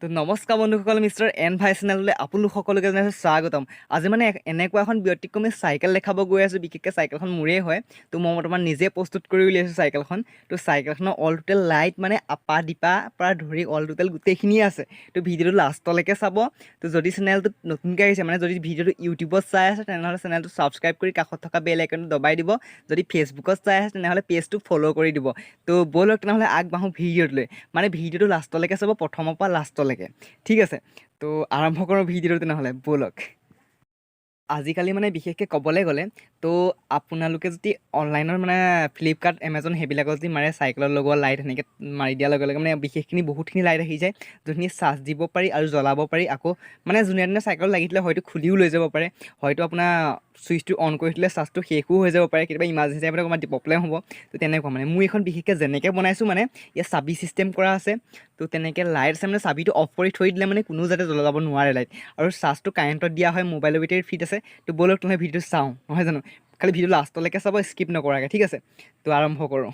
তো নমস্কাৰ বন্ধুসকল, মিষ্টাৰ এন ভাই চেনেললৈ আপোনালোক সকলোকে জনাইছোঁ স্বাগতম। আজি মানে এনেকুৱা এখন ব্যতিক্ৰমী চাইকেল দেখাব গৈ আছোঁ। বিশেষকৈ চাইকেলখন মোৰেই হয়। তো মই বৰ্তমান নিজে প্ৰস্তুত কৰি উলিয়াইছোঁ চাইকেলখন। তো চাইকেলখনৰ অল টোটেল লাইট, মানে আপা দিপা পৰা ধৰি অল টোটেল গোটেইখিনিয়ে আছে। তো ভিডিঅ'টো লাষ্টলৈকে চাব। তো যদি চেনেলটোত নতুনকৈ আহিছে, মানে যদি ভিডিঅ'টো ইউটিউবত চাই আছে, তেনেহ'লে চেনেলটো ছাবস্ক্ৰাইব কৰি কাষত থকা বেল আইকনটো দবাই দিব। যদি ফেচবুকত চাই আছে, তেনেহ'লে পেজটো ফ'ল' কৰি দিব। তো ব'লক তেনেহ'লে, আগবাঢ়োঁ ভিডিঅ'টোলৈ। মানে ভিডিঅ'টো লাষ্টলৈকে চাব, প্ৰথমৰ পৰা লাষ্টলৈকে, ঠিক আছে? তো আৰম্ভ কৰোঁ ভিডিঅ'টো তেনেহ'লে, ব'লক। আজিকালি মানে বিশেষকৈ ক'বলৈ গ'লে, তো আপোনালোকে যদি অনলাইনত, মানে ফ্লিপকাৰ্ট, এমেজন সেইবিলাকত যদি মাৰে চাইকেলত লগোৱা লাইট, সেনেকৈ মাৰি দিয়াৰ লগে লগে মানে বিশেষখিনি বহুতখিনি লাইট আহি যায়, যোনখিনি চাৰ্জ দিব পাৰি আৰু জ্বলাব পাৰি। আকৌ মানে যোনে তোনে চাইকেলত লাগি দিলে হয়তো খুলিও লৈ যাব পাৰে, হয়তো আপোনাৰ ছুইচটো অন কৰি থ'লে চাৰ্জটো শেষো হৈ যাব পাৰে। কেতিয়াবা ইমাৰ্জেঞ্চি টাইমত অকণমান প্ৰব্লেম হ'ব। তো তেনেকুৱা মানে মোৰ এইখন বিশেষকৈ যেনেকৈ বনাইছোঁ, মানে ইয়াত চাবি চিষ্টেম কৰা আছে। তো তেনেকৈ লাইট আছে, মানে চাবিটো অফ কৰি থৈ দিলে মানে কোনো যাতে জ্বলাব নোৱাৰে লাইট। আৰু চাৰ্জটো কাৰেণ্টত দিয়া হয়, মোবাইলৰ বেটেৰী ফিট আছে। তো ব'লক তেনেহ'লে ভিডিঅ'টো চাওঁ, নহয় জানো? খালি ভিডিঅ' লাষ্টলৈকে চাব, স্কিপ নকৰাকৈ, ঠিক আছে? তো আৰম্ভ কৰোঁ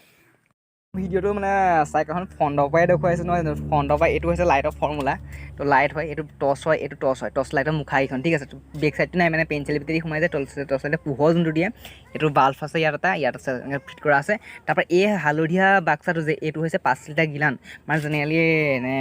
ভিডিঅ'টো। মানে চাইকেলখন ফ্ৰণ্টৰ পৰাই দেখুৱাইছোঁ, নহয় জানো? ফ্ৰণ্টৰ পৰা এইটো হৈছে লাইটৰ ফৰ্মুলা। তো লাইট হয়, এইটো টৰ্চ হয়, এইটো টৰ্চ হয়, টৰ্চ লাইটৰ মুখা এইখন, ঠিক আছে? বেক চাইডটো নাই, মানে পেঞ্চিল বেটেৰী সোমাই যায়। টৰ্চ লাইটৰ পোহৰ যোনটো দিয়ে, এইটো বাল্ব আছে ইয়াত এটা, ইয়াত আছে, এনেকৈ ফিট কৰা আছে। তাৰপৰা এই হালধীয়া বাক্সাটো যে, এইটো হৈছে 5 লিটাৰ গিলান। মানে জেনেৰেলি এনে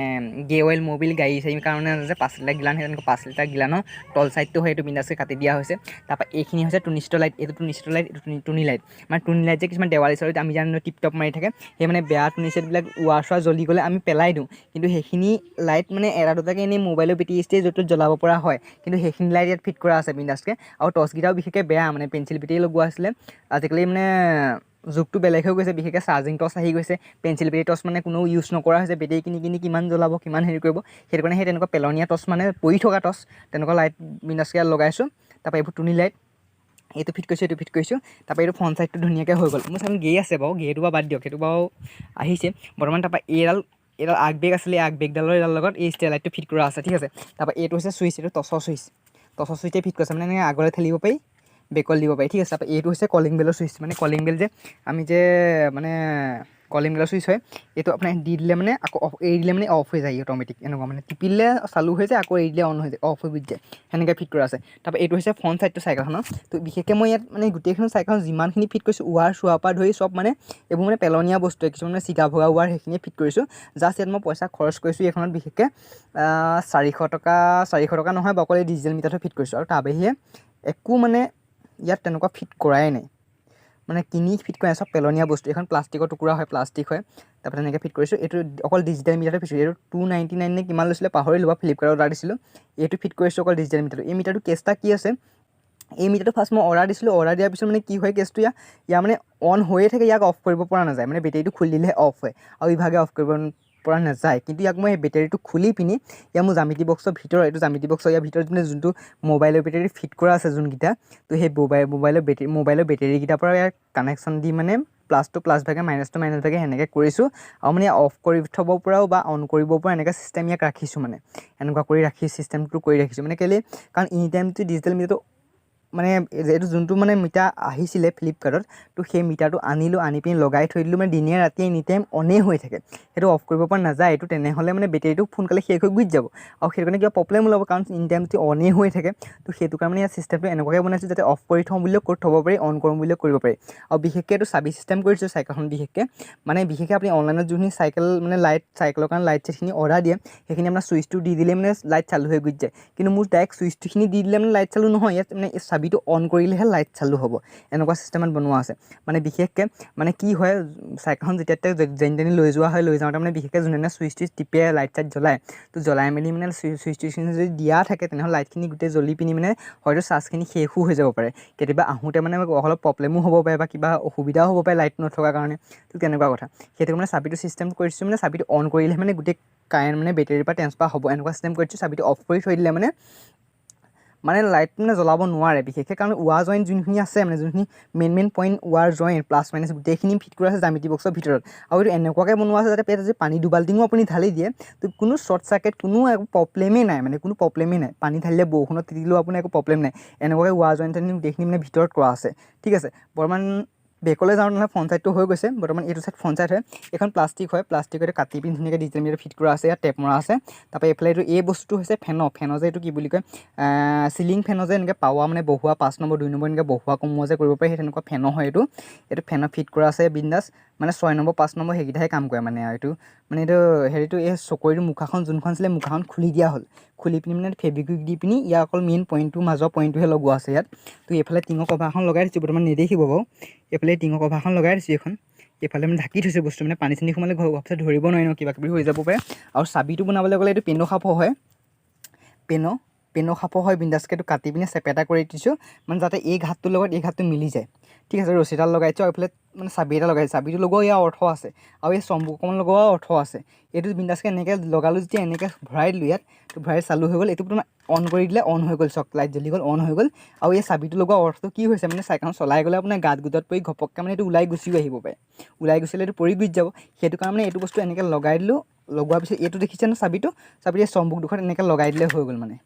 গে অইল, মবিল, গাড়ী চাড়ীৰ কাৰণে যে 5 লিটাৰ গিলান, সেই তেনেকুৱা 5 লিটাৰ গিলানৰ তল চাইডটো হয়, এইটো বিন্দাছকৈ কাটি দিয়া হৈছে। তাৰপৰা এইখিনি হৈছে টুনিষ্ট লাইট। এইটো টুনিষ্ট লাইট, এইটো টুনি লাইট। মানে টুনি লাইট যে কিছুমান দেৱালী চেৱালীত আমি জানো টিপ টপ মাৰি থাকে, সেই মানে বেয়া টুনি ছেটবিলাক ৱাৰ চোৱাৰ জ্বলি গ'লে আমি পেলাই দিওঁ। কিন্তু সেইখিনি লাইট মানে এটা দুটাকৈ এনেই মোবাইলৰ বেটেৰী ষ্টেজ য'ত ত'ত জ্বলাব পৰা হয়, কিন্তু সেইখিনি লাইট ইয়াত ফিট কৰা আছে বিন্দাছকৈ। আৰু টৰ্চকেইটাও বিশেষকৈ বেয়া, মানে পেঞ্চিল বেটেৰী লগোৱা আছিলে। আজিকালি মানে যুগটো বেলেগ হৈ গৈছে, বিশেষকৈ চাৰ্জিং টৰ্চ আহি গৈছে। পেঞ্চিল বেটেৰী টৰ্চ মানে কোনেও ইউজ নকৰা হৈছে। বেটেৰী কিনি কিনি কিমান জ্বলাব, কিমান হেৰি কৰিব? সেইটো কাৰণে সেই তেনেকুৱা পেলনীয়া টৰ্চ, মানে পৰি থকা টৰ্চ, তেনেকুৱা লাইট বিন্দাছকৈ লগাইছোঁ। তাৰপৰা এইবোৰ টুনি লাইট, এইটো ফিট কৰিছোঁ, এইটো ফিট কৰিছোঁ। তাৰপৰা এইটো ফ্ৰণ্ট চাইডটো ধুনীয়াকৈ হৈ গ'ল। মোৰ চাগে গেই আছে বাৰু, গেৰটো বাৰু বাদ দিয়ক, সেইটো বাৰু আহিছে বৰ্তমান। তাৰপৰা এইডাল এইডাল আগ বেগ আছিলে, এই আগ বেগডালৰ এইডালৰ লগত এই ষ্টেৰ লাইটটো ফিট কৰা আছে, ঠিক আছে? তাৰপৰা এইটো হৈছে চুইচ, এইটো টৰ্চৰ চুইচ। টৰ্চৰ চুইচে ফিট কৰিছে, মানে এনেকৈ আগলৈ ঠেলিব পাৰি, বেকলৈ দিব পাৰি, ঠিক আছে? তাৰপৰা এইটো হৈছে কলিং বেলৰ চুইচ। মানে কলিং বেল যে আমি যে, মানে কলিং বেলৰ চুইচ হয় এইটো। আপোনাৰ দি দিলে মানে আকৌ অফ, এৰি দিলে মানে অফ হৈ যায় অট'মেটিক। এনেকুৱা মানে টিপিলে চালু হৈ যায়, আকৌ এৰি দিলে অন হৈ যায়, অফ হৈ গুচি যায়। সেনেকৈ ফিট কৰা আছে। তাৰপৰা এইটো হৈছে ফ্ৰণ্ট চাইডটো চাইকেলখনৰ। তো বিশেষকৈ মই ইয়াত মানে গোটেইখন চাইকেলখন যিমানখিনি ফিট কৰিছোঁ, ৱাৰ চোৱাৰ পৰা ধৰি চব, মানে এইবোৰ মানে পেলনীয়া বস্তু, কিছুমান মানে চিগা ভগা ৱাৰ, সেইখিনিয়ে ফিট কৰিছোঁ। জাষ্ট ইয়াত মই পইচা খৰচ কৰিছোঁ এইখনত বিশেষকৈ 400 টকা, 400 টকা নহয় বাৰু, অকল এই ডিজিটেল মিটাৰটো ফিট কৰিছোঁ। আৰু তাৰ বাহিৰে একো মানে ইয়াত তেনেকুৱা ফিট কৰাই নাই, মানে কিনি ফিট কৰা নাই, চব পেলনীয়া বস্তু। এইখন প্লাষ্টিকৰ টুকুৰা হয়, প্লাষ্টিক হয়। তাৰপৰা তেনেকৈ ফিট কৰিছোঁ। এইটো অকল ডিজিটেল মিটাৰটো ফিট কৰিছোঁ। এইটো 299 নে কিমান লৈছিলে পাহৰিলোঁ বাৰু, ফ্লিপকাৰ্টত অৰ্ডাৰ দিছিলোঁ। এইটো ফিট কৰিছোঁ অকল ডিজিটেল মিটাৰটো। এই মিটাৰটো কেছটা কি আছে, এই মিটাৰটো ফাৰ্ষ্ট মই অৰ্ডাৰ দিছিলোঁ। অৰ্ডাৰ দিয়াৰ পিছত মানে কি হয় কেছটো, ইয়াৰ মানে অন হৈয়ে থাকে, ইয়াক অফ কৰিব পৰা নাযায়। মানে বেটেৰীটো খুলি দিলেহে অফ হয় আৰু ইভাগে অফ কৰিব পৰা নাযায়। কিন্তু ইয়াক মই বেটেৰীটো খুলি পিনি ইয়াৰ মোৰ জামিতি বক্সৰ ভিতৰত, এইটো জামিতি বক্সৰ ইয়াৰ ভিতৰত মানে যোনটো মোবাইলৰ বেটেৰী ফিট কৰা আছে যোনকেইটা, তো সেই মোবাইলৰ বেটেৰীকেইটাৰ পৰা ইয়াৰ কানেকশ্যন দি মানে প্লাছটো প্লাছ ভাগে, মাইনাছটো মাইনাছ ভাগে সেনেকৈ কৰিছোঁ। আৰু মানে অফ কৰি থ'ব পৰাও বা অন কৰিব পৰা এনেকৈ ছিষ্টেম ইয়াক ৰাখিছোঁ। মানে এনেকুৱা কৰি ৰাখি ছিষ্টেমটো কৰি ৰাখিছোঁ। মানে কেলৈ, কাৰণ এনি টাইমটো ডিজিটেল মিটাৰটো, মানে এইটো যোনটো মানে মিটাৰ আহিছিলে ফ্লিপকাৰ্টত, তো সেই মিটাৰটো আনিলোঁ, আনি পিনি লগাই থৈ দিলোঁ। মানে দিনে ৰাতিয়ে এনি টাইম অনেই হৈ থাকে, সেইটো অফ কৰিব পৰা নাযায় এইটো। তেনেহ'লে মানে বেটেৰীটো সোনকালে শেষ হৈ গুচি যাব আৰু সেইটো কাৰণে কিবা প্ৰব্লেম ওলাব, কাৰণ এনি টাইম যদি অনেই হৈ থাকে। তো সেইটো কাৰণে ইয়াত ছিষ্টেমটো এনেকুৱাকৈ বনাইছোঁ যাতে অফ কৰি থওঁ বুলিলেও কৰি থ'ব পাৰি, অন কৰোঁ বুলিলেও কৰিব পাৰি। আৰু বিশেষকৈ এইটো চাবি ছিষ্টেম কৰিছোঁ চাইকেলখন। বিশেষকৈ মানে বিশেষকৈ আপুনি অনলাইনত যোনখিনি চাইকেল, মানে লাইট, চাইকেলৰ কাৰণে লাইট চাইটখিনি অৰ্ডাৰ দিয়ে, সেইখিনি আপোনাৰ চুইচটো দি দিলে মানে লাইট চালু হৈ গুচি যায়। কিন্তু মোৰ ডাইৰেক্ট চুইচটোখিনি দি দিলে মানে লাইট চালু নহয়। ইয়াত মানে চাবিটো অন কৰিলেহে লাইট চালু হ'ব, এনেকুৱা ছিষ্টেমত বনোৱা আছে। মানে বিশেষকৈ মানে কি হয়, চাইকেলখন যেতিয়া তেতিয়া যেনি তেনি লৈ যোৱা হয়, লৈ যাওঁতে মানে বিশেষকৈ যোনে চুইচ টুইচ টিপে, লাইট চাইট জ্বলায়, তো জ্বলাই মেলি মানে চুইচ টুইচখিনি যদি দিয়া থাকে, তেনেহ'লে লাইটখিনি গোটেই জ্বলি পিনি মানে হয়তো চাৰ্জখিনি শেষো হৈ যাব পাৰে। কেতিয়াবা আহোঁতে মানে অলপ প্ৰব্লেমো হ'ব পাৰে বা কিবা অসুবিধাও হ'ব পাৰে লাইট নথকাৰ কাৰণে। তো তেনেকুৱা কথা। সেইটো মানে চাবিটো ছিষ্টেম কৰিছোঁ, মানে চাবিটো অন কৰিলেহে মানে গোটেই কাৰেণ্ট মানে বেটেৰীৰ পৰা ট্ৰেন্সফাৰ হ'ব, এনেকুৱা ছিষ্টেম কৰিছোঁ। চাবিটো অফ কৰি থৈ দিলে মানে লাইট মানে জ্বলাব নোৱাৰে বিশেষকৈ, কাৰণ ৱাৰ জইণ্ট যোনখিনি আছে, মানে যোনখিনি main main point, wire joint, plus minus গোটেইখিনি ফিট কৰা আছে জ্যামিতি বক্সৰ ভিতৰত। আৰু এইটো এনেকুৱাকৈ বনোৱা আছে যাতে পেট যদি পানী দুবাল্টিঙো আপুনি ঢালি দিয়ে, তো কোনো শ্বৰ্ট চাৰ্কিট, কোনো একো প্ৰব্লেমেই নাই। মানে কোনো প্ৰব্লেমেই নাই। পানী ঢালিলে, বৰষুণত তিতিলেও আপোনাৰ একো প্ৰব্লেম নাই। এনেকুৱাকৈ ৱাৰ জইণ্ট গোটেইখিনি মানে ভিতৰত কৰা আছে, ঠিক আছে? বৰ্তমান বেকলৈ যাওঁ নহ'লে ফ্ৰণ্ট ছাইডটো হৈ গৈছে। বৰ্তমান এইটো ছাইড ফ্ৰণ্ট ছাইড হয়। এইখন প্লাষ্টিক হয়। প্লাষ্টিকতে কাটি পিনি ধুনীয়াকৈ ডিজিটেল মিটাৰ ফিট কৰা আছে। ইয়াত টেপ মৰা আছে। তাৰপৰা এইফালে এইটো এই বস্তুটো হৈছে ফেনৰ যে এইটো কি বুলি কয়, চিলিং ফেনৰ যে এনেকৈ পাৱাৰ মানে বঢ়োৱা, 5 নম্বৰ, 2 নম্বৰ এনেকৈ বঢ়োৱা কমোৱা যে কৰিব পাৰি, সেই তেনেকুৱা ফেনৰ হয় এইটো। এইটো ফেনৰ ফিট কৰা আছে বিন্দাছ। মানে 6 নম্বৰ, 5 নম্বৰ সেইকেইটাহে কাম কৰে। মানে আৰু এইটো মানে এইটো হেৰিটো এই চকৰিটোৰ মুখাখন যোনখন আছিলে, মুখাখন খুলি দিয়া হ'ল। খুলি পিনি মানে ফেব্ৰিকুইক দি পিনি ইয়াৰ অকল মেইন পইণ্টটো, মাজৰ পইণ্টটোহে লগোৱা আছে ইয়াত। তো এইফালে টিঙৰ কভাৰখন লগাই দিছোঁ, বৰ্তমান নেদেখিব বাৰু। এইফালে টিঙৰ কভাৰখন লগাই দিছোঁ। এইখন এইফালে মানে ঢাকি থৈছোঁ বস্তু, মানে পানী চানী সোমালে ঘৰ ঘপচে ধৰিব নোৱাৰি ন, কিবা কিবি হৈ যাব পাৰে। আৰু চাবিটো বনাবলৈ গ'লে এইটো পেনো সাফৰ হয়, পেনো সাফৰ হয়। বিন্দাছকৈ এইটো কাটি পিনি চেপেটা কৰি দিছোঁ, মানে যাতে এই ঘাটটোৰ লগত এই ঘাটটো মিলি যায়। ঠিক আছে, ৰছীডাল লগাই দিছোঁ আৰু এইফালে মানে চাবি এটা লগাইছোঁ। চাবিটো লগোৱা ইয়াৰ অৰ্থ আছে আৰু এই চম্বুক অকণমান লগোৱাও অৰ্থ আছে। এইটো বিন্দাছকৈ এনেকৈ লগালোঁ যেতিয়া, এনেকৈ ভৰাই দিলোঁ ইয়াত, তো ভৰাই চালু হৈ গ'ল। এইটো তোমাৰ অন কৰি দিলে অন হৈ গ'ল। চাওক, লাইট জ্বলি গ'ল, অন হৈ গ'ল। আৰু এই চাবিটো লগোৱা অৰ্থটো কি হৈছে, মানে চাইকেলখন চলাই গ'লে আপোনাৰ গাঁত গোটত পৰি ঘপককৈ মানে এইটো ওলাই গুচিও আহিব পাৰে। ওলাই গুচিলে এইটো পৰি গুচি যাব। সেইটো কাৰণে মানে এইটো বস্তু এনেকৈ লগাই দিলোঁ। লগোৱাৰ পিছত এইটো দেখিছে ন চাবিটো? চাবিটো এই চম্বুক দুখত এনেকৈ লগাই দিলে হৈ গ'ল। মানে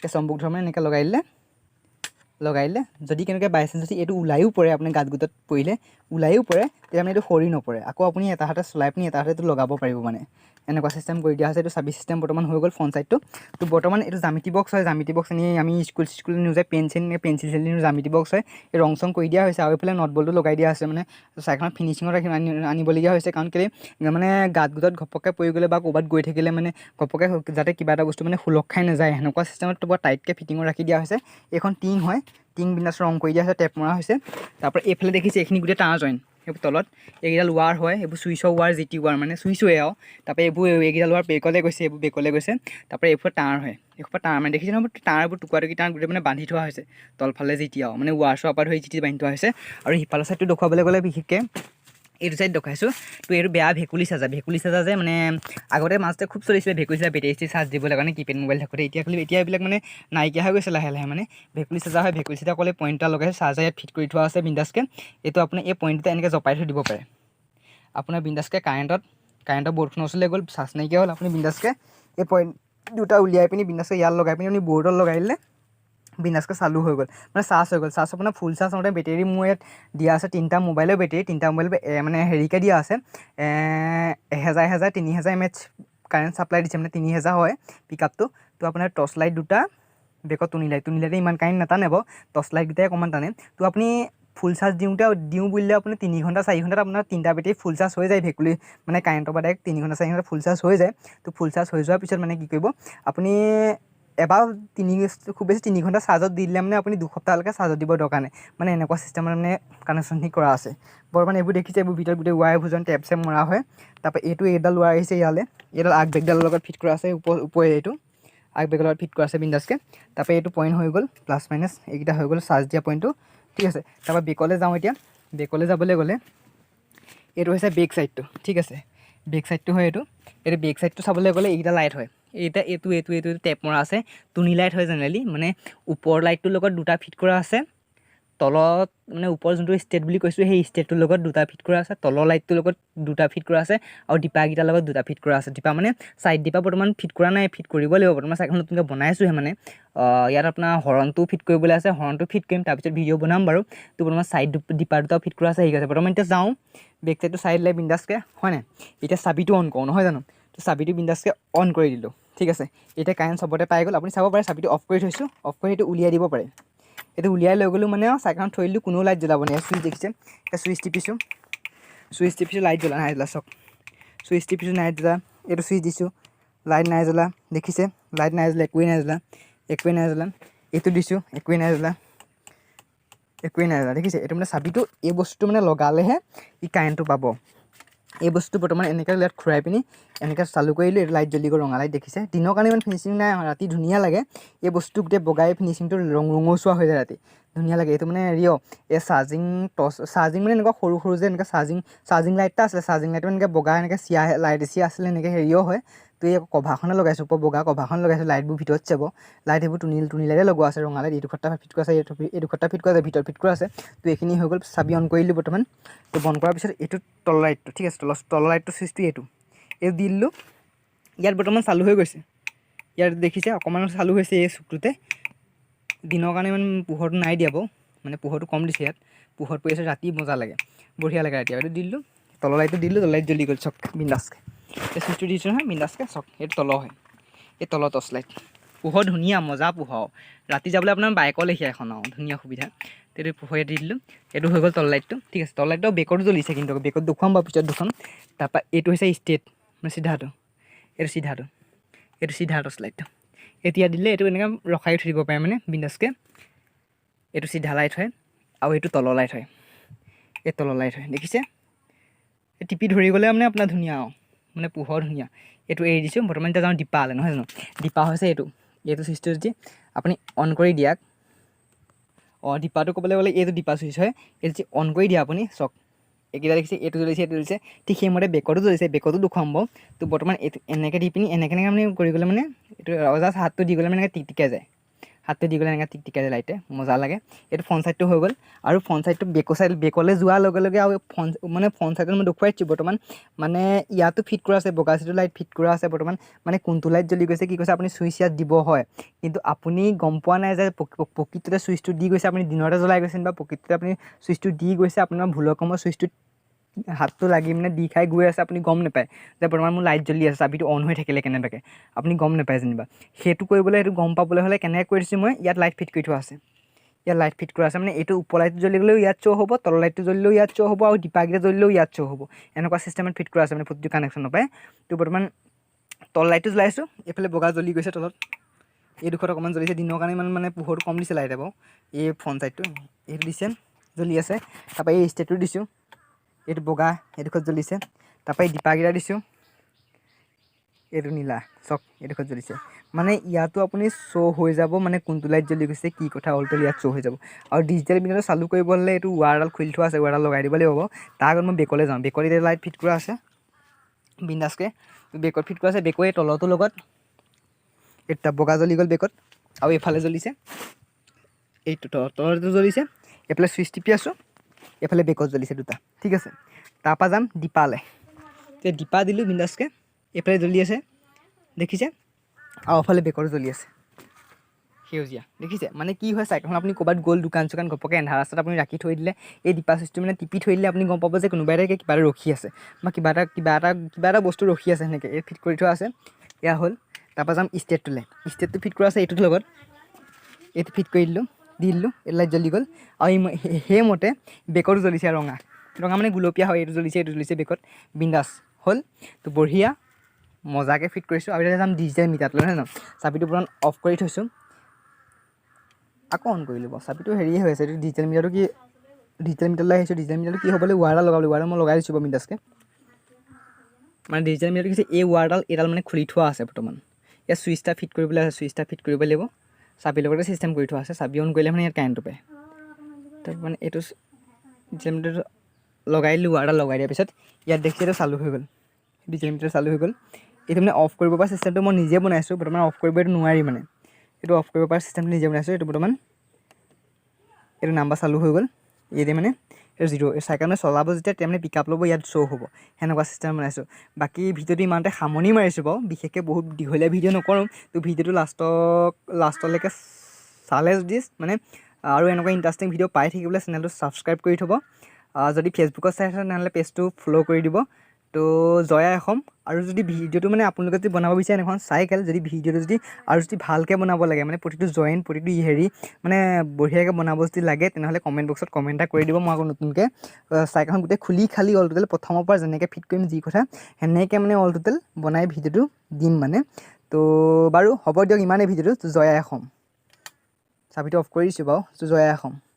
এই চম্বুক ধৰ মানে এনেকৈ লগাই দিলে যদি কেনেকৈ বাই চান্স যদি এইটো ওলায়ো পৰে, আপুনি গাঁত গোটত পৰিলে ওলায়ো পৰে, তেতিয়া মানে এইটো সৰি নপৰে। আকৌ আপুনি এটা হাতে চলাই পিনি এটা হাতে এইটো লগাব পাৰিব। মানে এনেকুৱা চিষ্টেম কৰি দিয়া হৈছে। এইটো চাবি চিষ্টেম বৰ্তমান হৈ গ'ল ফ্ৰণ্ট ছাইডটো। তো বৰ্তমান এইটো জামিতি বক্স হয়। জামিতি বক্স এনেই আমি স্কুল চিস্কুল নিওঁ যে, পেন চেন, পেঞ্চিল চেঞ্চিল নিওঁ, জামিতি বক্স হয়। এই ৰং চং কৰি দিয়া হৈছে আৰু এইফালে not বল্টটো লগাই দিয়া হৈছে। মানে চাইকেলখন ফিনিচিঙত ৰাখি আনিবলগীয়া হৈছে, কাৰণ কেলৈ মানে গাঁত গোটত ঘপককৈ পৰি গ'লে বা ক'ৰবাত গৈ থাকিলে মানে ঘপককৈ যাতে কিবা এটা বস্তু মানে সুলক খাই নাযায়, সেনেকুৱা চিষ্টেমত বৰ টাইটকৈ ফিটিঙত ৰাখি দিয়া হৈছে। এইখন টিং হয়। টিং বিন্দাছ ৰং কৰি দিয়া হৈছে, টেপ মৰা হৈছে। তাৰপৰা এইফালে দেখিছে, এইখিনি গোটেই তাঁৰ জইন। সেইবোৰ তলত এইকেইডাল ৱাৰ হয়। এইবোৰ চুইচৰ ৱাৰ, জি টি ৱাৰ, মানে চুইচোৱে আৰু। তাৰপৰা এইবোৰ এইকেইডাল ৱাৰ বেকলৈ গৈছে, এইবোৰ বেকলৈ গৈছে। তাৰপৰা এইবোৰ তাঁৰ হয়। এইসোপা তাঁৰ মানে দেখিছে নহয়, তাঁৰবোৰ টুকুৰা টুকুৰি তাঁৰ গোটেই মানে বান্ধি থোৱা হৈছে তলফালে যি টি আৰু মানে ৱাৰ চোৱাৰ পৰা ধৰি যি টি বান্ধি থোৱা হৈছে। আৰু সিফালৰ ছাইডটো দেখুৱাবলৈ গ'লে বিশেষকৈ এইটো ছাইড দেখুৱাইছোঁ। তো এইটো বেয়া ভেকুলী চাৰ্জাৰ। ভেকুলী চাৰ্জাৰ যে মানে আগতে মাজতে খুব চলিছিলে ভেকুলী চাৰ্জাৰ, বেটেৰী চেটেৰী চাৰ্জ দিবলৈ কাৰণে কিপেড মোবাইল থাকোঁতে। এতিয়া খালি এতিয়া এইবিলাক মানে নাইকিয়া হৈ গৈছে লাহে লাহে। মানে ভেকুলী চাৰ্জাৰ হয়। ভেকুলী চাৰ্জাৰ ক'লে পইণ্ট এটা লগাই চাৰ্জাৰ ইয়াত ফিট কৰি থোৱা আছে বিন্দাছকৈ। এইটো আপুনি এই পইণ্ট এটা এনেকৈ জপাই থৈ দিব পাৰে। আপোনাৰ বিন্দাছকৈ কাৰেণ্টৰ বৰ্ডখনৰ ওচৰলৈ গ'ল, চাৰ্জ নাইকিয়া হ'ল, আপুনি বিন্দাছকৈ এই পইণ্ট দুটা উলিয়াই পিনি বিন্দাছকৈ ইয়াত লগাই পিনি আপুনি বৰ্ডত লগাই দিলে বিন্দাছকৈ চালু হৈ গ'ল, মানে চাৰ্জ হৈ গ'ল। চাৰ্জ আপোনাৰ ফুল চাৰ্জ হওঁতে বেটেৰী মোৰ ইয়াত দিয়া আছে তিনিটা মোবাইলৰ বেটেৰী। তিনিটা মোবাইল মানে হেৰিকৈ দিয়া আছে, 1000 1000 3000 এম এইচ কাৰেণ্ট ছাপ্লাই দিছে, মানে 3000 হয় পিক আপটো। তো আপোনাৰ টৰ্চ লাইট দুটা, বেকত টুনি লাইট। টুনি লাইটে ইমান কাৰেণ্ট নাটানে বাৰু, টৰ্চ লাইটকেইটাই অকণমান টানে। তো আপুনি ফুল চাৰ্জ দিওঁতে দিওঁ বুলিলে আপুনি 3 ঘণ্টা 4 ঘণ্টাত আপোনাৰ তিনিটা বেটেৰী ফুল চাৰ্জ হৈ যায়। ভেকুলী মানে কাৰেণ্টৰ পৰা ডাইৰেক্ট 3 ঘণ্টা 4 ঘণ্টা ফুল চাৰ্জ হৈ যায়। তো ফুল চাৰ্জ হৈ যোৱাৰ পিছত মানে কি কৰিব আপুনি, এবাৰ তিনি খুব বেছি 3 ঘণ্টা চাৰ্জত দি দিলে মানে আপুনি 2 সপ্তাহলৈকে চাৰ্জত দিব দৰকাৰ নাই। মানে এনেকুৱা চিষ্টেমত মানে কানেকশ্যনখিনি কৰা আছে। বৰ্তমান এইবোৰ দেখিছে, এইবোৰ ভিতৰত গোটেই ৱায়াৰ ভোজন টেপ চেপ মৰা হয়। তাৰপৰা এইটো এইডাল ৱায়াৰ আহিছে ইয়ালৈ। এইডাল আগ বেগডালৰ লগত ফিট কৰা আছে। ওপৰ ওপৰ এইটো আগ বেগৰ লগত ফিট কৰা আছে বিন্দাছকৈ। তাৰপৰা এইটো পইণ্ট হৈ গ'ল, প্লাছ মাইনাছ এইকেইটা হৈ গ'ল, চাৰ্জ দিয়া পইণ্টটো। ঠিক আছে, তাৰপৰা বেকলৈ যাওঁ এতিয়া। বেকলৈ যাবলৈ গ'লে এইটো হৈছে বেক চাইডটো। ঠিক আছে, বেক চাইডটো হয় এইটো। এইটো বেক চাইডটো চাবলৈ গ'লে এইকেইটা লাইট হয়। এইটা এইটো এইটো এইটো টেপ মৰা আছে। টুনি লাইট হয় জেনেৰেলি। মানে ওপৰৰ লাইটটোৰ লগত দুটা ফিট কৰা আছে তলত, মানে ওপৰৰ যোনটো ষ্টেট বুলি কৈছোঁ, সেই ষ্টেটটোৰ লগত দুটা ফিট কৰা আছে, তলৰ লাইটটোৰ লগত দুটা ফিট কৰা আছে আৰু ডিপাকেইটাৰ লগত দুটা ফিট কৰা আছে। ডিপা মানে চাইড ডিপা বৰ্তমান ফিট কৰা নাই, ফিট কৰিব লাগিব। বৰ্তমান চাইকেলখন নতুনকৈ বনাইছোঁহে। মানে ইয়াত আপোনাৰ হৰণটোও ফিট কৰিবলৈ আছে। হৰণটো ফিট কৰিম, তাৰপিছত ভিডিঅ' বনাম বাৰু। তো বৰ্তমান চাইড ডিপা দুটাও ফিট কৰা আছে। ঠিক আছে, বৰ্তমান এতিয়া যাওঁ। বেক চাইডটো চাইড দিলে বিন্দাছকৈ, হয় নাই? এতিয়া চাবিটো অন কৰোঁ, নহয় জানো? তো চাবিটো বিন্দাছকৈ অন কৰি দিলোঁ। ঠিক আছে, এতিয়া কাৰেণ্ট চবতে পাই গ'ল। আপুনি চাব পাৰে, চাবিটো অফ কৰি থৈছোঁ। অফ কৰি সেইটো উলিয়াই দিব পাৰে। এইটো উলিয়াই লৈ গ'লোঁ, মানে চাইকেলখন থৈ দিলোঁ, কোনো লাইট জ্বলাব নোৱাৰে। চুইচ দেখিছে? এতিয়া চুইচ টিপিছোঁ, চুইচ টিপিছোঁ, লাইট জ্বলা নাই জ্বলা। চাওক, চুইচ টিপিছোঁ, নাই জ্বলা। এইটো চুইচ দিছোঁ, লাইট নাই জ্বলা। দেখিছে, লাইট নাই জ্বলা, একোৱেই নাই জ্বলা, একোৱেই নাই জ্বলা। এইটো দিছোঁ, একোৱেই নাই জ্বলা, একোৱেই নাই জ্বলা। দেখিছে? এইটো মানে চাবিটো এই বস্তুটো মানে লগালেহে ই কাৰেণ্টটো পাব। এই বস্তুটো বৰ্তমান এনেকৈ ইয়াত ঘূৰাই পিনি এনেকৈ চালু কৰিলোঁ, এইটো লাইট জ্বলি গ'ল, ৰঙা লাইট দেখিছে। দিনৰ কাৰণে ইমান ফিনিচিং নাই, ৰাতি ধুনীয়া লাগে। এই বস্তুটো গোটেই বগাই ফিনিচিংটো ৰং ৰঙচুৱা হৈ যায়, ৰাতি ধুনীয়া লাগে। এইটো মানে হেৰিয় এই চাৰ্জিং টৰ্চ, চাৰ্জিং মানে এনেকুৱা সৰু সৰু যে এনেকুৱা চাৰ্জিং লাইট এটা আছিলে। চাৰ্জিং লাইটটো এনেকৈ বগা এনেকৈ চিয়া লাইট এচিয়া আছিলে, এনেকৈ হেৰিও হয়। তো এই কভাৰখনে লগাইছোঁ, ওপৰ বগা কভাৰখন লগাইছোঁ। লাইটবোৰ ভিতৰত যাব। লাইট সেইবোৰ টুনি লাইটে লগোৱা আছে। ৰঙা লাইট এই দুখটা ফিট কৰা আছে, এই দুখটা ফিট কৰা আছে, ভিতৰত ফিট কৰা আছে। তো এইখিনি হৈ গ'ল। চাবি অন কৰিলোঁ বৰ্তমান। তো বন্ধ কৰাৰ পিছত এইটো তলৰ লাইটটো, ঠিক আছে, তলৰ লাইটটো চুইচটো এইটো এইটো দি দিলোঁ। ইয়াত বৰ্তমান চালু হৈ গৈছে। ইয়াত দেখিছে, অকণমান চালু হৈছে এই চুকটোতে। দিনৰ কাৰণে ইমান পোহৰটো নাই দিয়া বাৰু, মানে পোহৰটো কম দিছে ইয়াত। পোহৰত পৰি আছে, ৰাতি মজা লাগে, বঢ়িয়া লাগে ৰাতি। এইটো দি দিলোঁ, তলৰ লাইটটো দিলোঁ, তলৰ লাইট জ্বলি গ'ল। চাওক, বিন্দাছকৈ এই চুইচটো দিছোঁ নহয়, বিন্দাছকৈ চাওক, এইটো তলৰ হয়, এই তলৰ টৰ্চ লাইট। পোহৰ ধুনীয়া, মজা পোহৰ। ৰাতি যাবলৈ আপোনাৰ বাইকৰ লেখীয়া এখন আৰু ধুনীয়া সুবিধা। এইটো পোহৰ দি দিলোঁ, এইটো হৈ গ'ল তল লাইটটো, ঠিক আছে। তল লাইটটো বেকতো জ্বলিছে, কিন্তু বেকত দেখুৱাম বাৰু পিছত দেখুৱাম। তাৰপৰা এইটো হৈছে ষ্টেট, মানে চিধাটো, এইটো চিধাটো, এইটো চিধা টৰ্চ লাইটটো। এতিয়া দিলে এইটো এনেকৈ ৰখাই থৈ দিব পাৰে, মানে বিন্দাছকৈ। এইটো চিধা লাইট হয় আৰু এইটো তলৰ লাইট হয়, এই তলৰ লাইট হয়, দেখিছে? এই টিপি ধৰি গ'লে মানে আপোনাৰ ধুনীয়া আৰু মানে পোহৰ ধুনীয়া। এইটো এৰি দিছোঁ বৰ্তমান। এতিয়া যাওঁ দীপালৈ, নহয় জানো? দীপা হৈছে এইটো। এইটো চুইচটো যদি আপুনি অন কৰি দিয়াক, অঁ, দীপাটো ক'বলৈ গ'লে এইটো দীপা চুইচ হয়। এইটো যদি অন কৰি দিয়ে আপুনি, চাওক, এইকেইটা দেখিছে? এইটো জ্বলিছে, এইটো জ্বলিছে, ঠিক সেইমতে বেকতো জ্বলিছে, বেকতো দেখুৱাম বাৰু। তো বৰ্তমান এইটো এনেকৈ দি পিনি এনেকৈ এনেকৈ আপুনি কৰি গ'লে, মানে এইটো জাষ্ট হাতটো দি গ'লে মানে এনেকৈ টিকটিকাই যায়। হাতটো দি গ'লে এনেকৈ টিকটিকাই যায় লাইটে, মজা লাগে। এইটো ফ্ৰণ্ট চাইডটো হৈ গ'ল। আৰু ফ্ৰণ্ট চাইডটো বেকৰ চাইড, বেকলৈ যোৱাৰ লগে লগে আৰু ফ্ৰণ্ট, মানে ফ্ৰণ্ট চাইডত মই দেখুৱাই দিছোঁ। বৰ্তমান মানে ইয়াতো ফিট কৰা আছে, বগা চিটো লাইট ফিট কৰা আছে। বৰ্তমান মানে কোনটো লাইট জ্বলি গৈছে, কি কৈছে, আপুনি চুইচ ইয়াত দিব হয়, কিন্তু আপুনি গম পোৱা নাই যে প্ৰকৃততে চুইচটো দি গৈছে, আপুনি দিনতে জ্বলাই গৈছে বা প্ৰকৃততে আপুনি চুইচটো দি গৈছে, আপোনাৰ ভুলৰ কৰ্মত চুইচটোত হাতটো লাগি মানে দি খাই গৈ আছে। আপুনি গম নাপায় যে বৰ্তমান মোৰ লাইট জ্বলি আছে, চাবিটো অন হৈ থাকিলে কেনেবাকৈ আপুনি গম নাপায় যেনিবা। সেইটো কৰিবলৈ, সেইটো গম পাবলৈ হ'লে কেনেকৈ কৰি দিছোঁ মই, ইয়াত লাইট ফিট কৰি থোৱা আছে। ইয়াত লাইট ফিট কৰা আছে, মানে এইটো ওপৰ লাইটটো জ্বলি গ'লেও ইয়াত শ্ব' হ'ব, তলৰ লাইটটো জ্বলিলেও ইয়াত শ্ব' হ'ব আৰু দীপাকেইটা জ্বলিলেও ইয়াত শ্ব' হ'ব। এনেকুৱা চিষ্টেমত ফিট কৰা আছে, মানে প্ৰতিটো কানেকশ্যনৰ পৰাই। তো বৰ্তমান তল লাইটটো জ্বলাইছোঁ, এইফালে বগা জ্বলি গৈছে। তলত এইডোখৰত অকণমান জ্বলিছে, দিনৰ কাৰণে ইমান মানে পোহৰটো কম দিছে লাইটে বাৰু। এই ফ্ৰণ্ট চাইডটো এইটো দিছে, জ্বলি আছে। তাৰপৰা এই ষ্টেটটো দিছোঁ, এইটো বগা এইডোখৰত জ্বলিছে। তাৰপৰা এই দীপাকেইটা দিছোঁ, এইটো নীলা, চাওক, এইডোখৰত জ্বলিছে। মানে ইয়াতো আপুনি শ্ব' হৈ যাব, মানে কোনটো লাইট জ্বলি গৈছে, কি কথা, অল টোটেল ইয়াত শ্ব' হৈ যাব। আৰু ডিজিটেল মিটাৰটো চালু কৰিব হ'লে এইটো ৱাৰডাল খুলি থোৱা আছে, ৱাৰডাল লগাই দিব লাগিব। তাৰ আগত মই বেকলৈ যাওঁ। বেকত এতিয়া লাইট ফিট কৰা আছে বিন্দাছকৈ। বেকত ফিট কৰা আছে, বেকৰ এই তলটোৰ লগত এইটো বগা জ্বলি গ'ল বেকত আৰু এইফালে জ্বলিছে, এইটো তলটো জ্বলিছে। এইফালে চুইচ টিপি আছোঁ, এইফালে বেকত জ্বলিছে দুটা, ঠিক আছে। তাৰপৰা যাম দীপালৈ। এতিয়া দীপা দিলোঁ বিন্দাছকৈ, এইফালে জ্বলি আছে, দেখিছে? আৰু এফালে বেকত জ্বলি আছে সেউজীয়া, দেখিছে? মানে কি হয়, চাইকেলখন আপুনি ক'ৰবাত গ'ল, দোকান চোকান, ঘপককৈ এন্ধাৰ ৰাস্তাত আপুনি ৰাখি থৈ দিলে, এই দীপা চুইচটো মানে টিপি থৈ দিলে আপুনি গম পাব যে কোনোবা এটা কিবা এটা ৰখি আছে বা কিবা এটা বস্তু ৰখি আছে। সেনেকৈ এই ফিট কৰি থোৱা আছে। এয়া হ'ল। তাৰপৰা যাম ষ্টেটটোলৈ। ষ্টেটটো ফিট কৰা আছে এইটোৰ লগত। এইটো ফিট কৰি দিলোঁ, দি দিলোঁ, এইটো লাইট জ্বলি গ'ল। আৰু এই সেইমতে বেকতো জ্বলিছে ৰঙা, ৰঙা মানে গুলপীয়া হয়। এইটো জ্বলিছে, এইটো জ্বলিছে বেকত, বিন্দাছ হ'ল। তো বঢ়িয়া মজাকৈ ফিট কৰিছোঁ। আৰু এতিয়া যাম ডিজিটেল মিটাৰটোলৈ, নহয় জানো? চাবিটো বৰ্তমান অফ কৰি থৈছোঁ, আকৌ অন কৰি ল'ব। চাবিটো হেৰিয়ে হৈ আছে। এইটো ডিজিটেল মিটাৰটো কি, ডিজিটেল মিটাৰলৈ আহিছোঁ। ডিজিটেল মিটাৰটো কি হ'বলৈ ৱাৰডাল লগাব লাগিব। ৱাৰডাল মই লগাই দিছোঁ বাৰু বিন্দাছকৈ। মানে ডিজিটেল মিটাৰটো কি হৈছে, এই ৱাৰডাল এইডাল মানে খুলি থোৱা আছে বৰ্তমান। ইয়াত চুইচ এটা ফিট কৰিবলৈ আছে, চুইচ এটা ফিট কৰিব লাগিব। চাবিৰ লগতে চিষ্টেম কৰি থোৱা আছে। চাবি অন কৰিলে মানে ইয়াত কাৰেণ্টটো পায়। তাৰপৰা মানে এইটো ডিজিটেল মিটাৰটো লগাই দিলোঁ। ৱাৰডাল লগাই দিয়াৰ পিছত ইয়াত দেখিছে, এইটো চালু হৈ গ'ল, ডিজিটেল মিটাৰ চালু হৈ গ'ল। এইটো মানে অফ কৰিব পৰা চিষ্টেমটো মই নিজে বনাইছোঁ। বৰ্তমান অফ কৰিব এইটো নোৱাৰি, মানে এইটো অফ কৰিব পৰা চিষ্টেমটো নিজে বনাইছোঁ। এইটো বৰ্তমান এইটো নাম্বাৰ চালু হৈ গ'ল। এইটো মানে এইটো জিৰ', এই চাইকেল মানে চলাব যেতিয়া, তেতিয়া মানে পিক আপ ল'ব, ইয়াত শ্ব' হ'ব, সেনেকুৱা চিষ্টেম বনাইছোঁ। বাকী ভিডিঅ'টো ইমানতে সামৰণি মাৰিছোঁ বাৰু। বিশেষকৈ বহুত দীঘলীয়া ভিডিঅ' নকৰোঁ। তো ভিডিঅ'টো লাষ্টলৈকে চালে যদি মানে আৰু এনেকুৱা ইণ্টাৰেষ্টিং ভিডিঅ' পাই থাকিবলৈ চেনেলটো ছাবস্ক্ৰাইব কৰি থ'ব। যদি ফেচবুকত চাই আছে, তেনেহ'লে পেজটো ফ'ল' কৰি দিব। তো জয় আই অসম। আৰু যদি ভিডিঅ'টো মানে আপোনালোকে যদি বনাব বিচাৰে এনেখন চাইকেল, যদি ভিডিঅ'টো যদি আৰু যদি ভালকৈ বনাব লাগে, মানে প্ৰতিটো জইন, প্ৰতিটো হেৰি মানে বঢ়িয়াকৈ বনাব যদি লাগে, তেনেহ'লে কমেণ্ট বক্সত কমেণ্ট এটা কৰি দিব। মই আকৌ নতুনকৈ চাইকেলখন গোটেই খুলি খালি অল টোটেল প্ৰথমৰ পৰা যেনেকৈ ফিট কৰিম, যি কথা, সেনেকৈ মানে অল টোটেল বনাই ভিডিঅ'টো দিম মানে। তো বাৰু হ'ব দিয়ক, ইমানেই ভিডিঅ'টো। জয় আই অসম। চাবিটো অফ কৰি দিছোঁ বাৰু। তো জয় আই অসম।